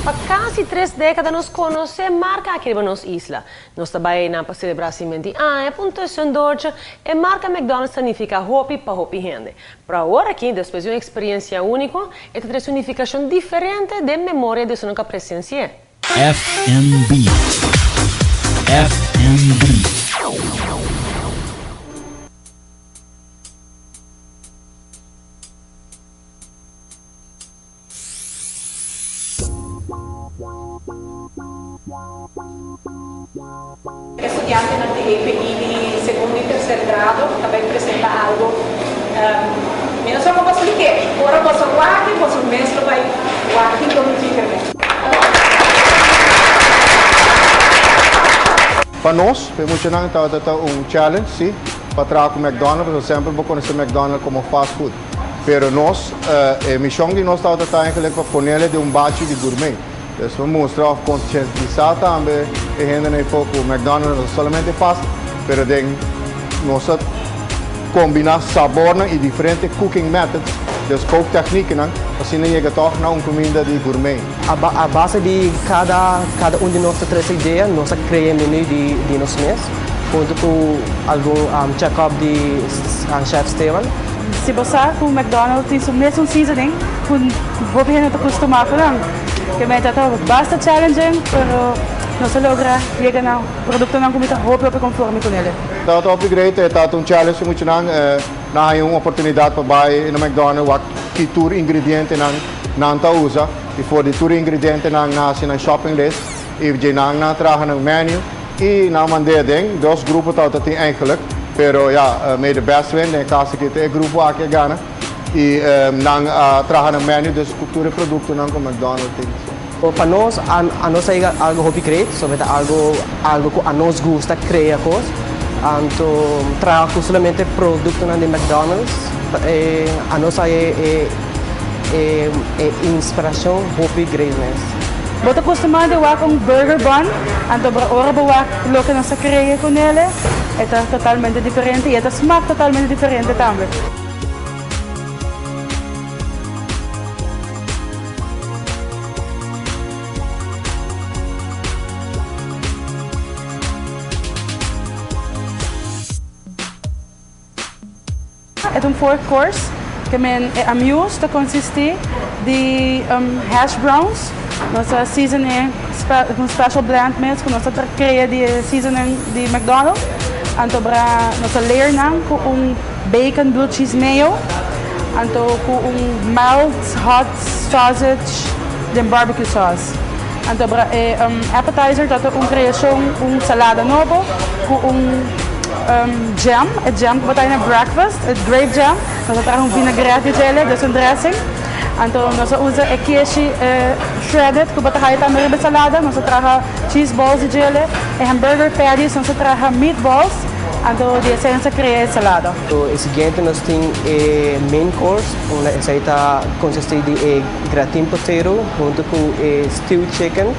Pa kasi tres dékada nos konosé marka aki riba nos isla. Nos ta bai einan pa selebrá simenti aña pa un tussendoortje. E marka McDonald's ta nifiká hopi pa hopi hende. Pero awor aki, despues di un eksperensia úniko, e ta trese un nifikashon diferente den memoria di esunnan ku a presensi'é. FNB. FNB. Estudiantenan di EPI di segundo i terser grado ta bai presenta algo. Mi no sa kon pa splik'é. Ora boso wak i boso mes lo bai wak kiko mi kier men. Pa nos, pa e muchanan tabata ta un challenge, si, pa traha ku McDonald's, pasobra semper bo konosé McDonald's komo fast food. Pero nos, e mision di nos tabata ta eigenlijk pa ponele den un bachi di gourmet. Dus pa mustra of conscientisa tambe e hendenan eyfo cu McDonald's no ta solamente fast, pero den nos a combina sabornan y diferente cooking methods, dus kooktechniekennan, pa asina yega toch na un cuminda di gourmet. A base di cada cada un di nos ta trece idea, nos a crea e menu di di nos mes, hunto cu algun check up di Chef Steven. Si bo sa ku McDonald's tin su mesun seasoning ku hopi hende ta kustumá ku nan. Ke meta ta basta challenging pero nos a logra yega na produktonan ku mi ta hopi hopi konforme ku nele. Tabata hopi great, e tabata un challenge pa muchanan. Nan haña un oportunidat pa bai na McDonald's wak ki tur ingredientenan nan ta usa i for di tur ingredientenan nan hasi nan shopping list i dje nan nan a traha nan menu. I nan mand'é aden, dos grupo tabata tin eigenlijk, pero ya, may the best win, den e caso aki ta e grupo aki a gana, i nan a traha nan menu dus cu tur e productonan cu McDonald's tin. Pa nos, anos a yega algo hopi great, sobe ta algo algo cu anos gusta crea cos, anto traha cu solamente productonan di McDonald's, anos a e e inspiracion hopi great mes. Bo ta kustumá di wak un burger bun, anto bra ora bo wak loke nos ta krea ku nele, e ta totalmente diferente i e ta smak totalmente diferente tambe. E ta un four course ke men e amuse ta consisti di hash browns, nos ta season e cu un special blend mes cu nos ta crea di e seasoning di McDonald's, anto bra nos ta layer nan cu un bacon blue cheese mayo, anto cu un mild hot sausage den barbecue sauce. Anto bra e appetizer ta un creacion un salada nobo cu un jam, e jam cu bo ta na breakfast, e grape jam, nos a traha un vinaigrette di djele, dus un dressing. Anto nos a usa e keshi shredded cu bo ta haya tambe riba e salada, nos a traha cheese balls di djele, e hamburger patties, nos a traha meatballs, anto di esey nos a crea e salada. E siguiente nos tin e main course, unda esey ta consisti di e gratin potato hunto cu e stewed chicken.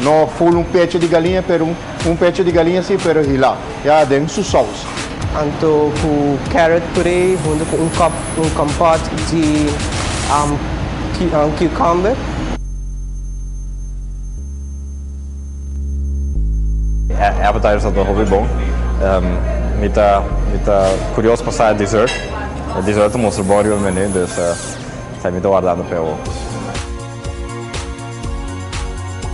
No full un pecho di galiña pero un pecho di galiña si pero hila ya den su saus. Anto cu carrot puree hunto cu un cup un compote di cucumber. E appetizer ta hopi bon. Mi ta mi ta curioso pa sa e dessert. E dessert ta mustra bon riba menu dus esei mi ta wardando p'e awor.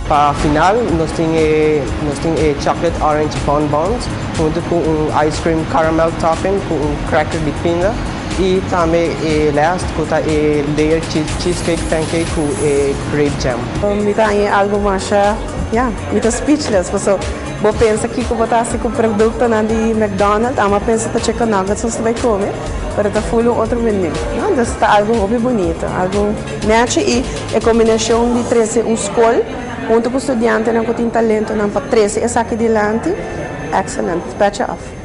Pa final nos tin e nos tin e chocolate orange bonbons hunto cu un ice cream caramel topping cu un cracker di pinda y tambe e last cu ta e layer cheesecake pancake cu e grape jam. Mi ta haña algo masha, ya, mi ta speechless paso bo pensa kico bo ta haci cu productonan di McDonald's, amo a pensa ta chicken nuggets nos ta bay come, pero ta full un otro menu, no, entonces ta algo hopi bunito, algo. Nechi i e kombinashon di trese un skol huntu ku studiantenan ku tin talentonan pa trese esaki dilanti, excellent. Petje af.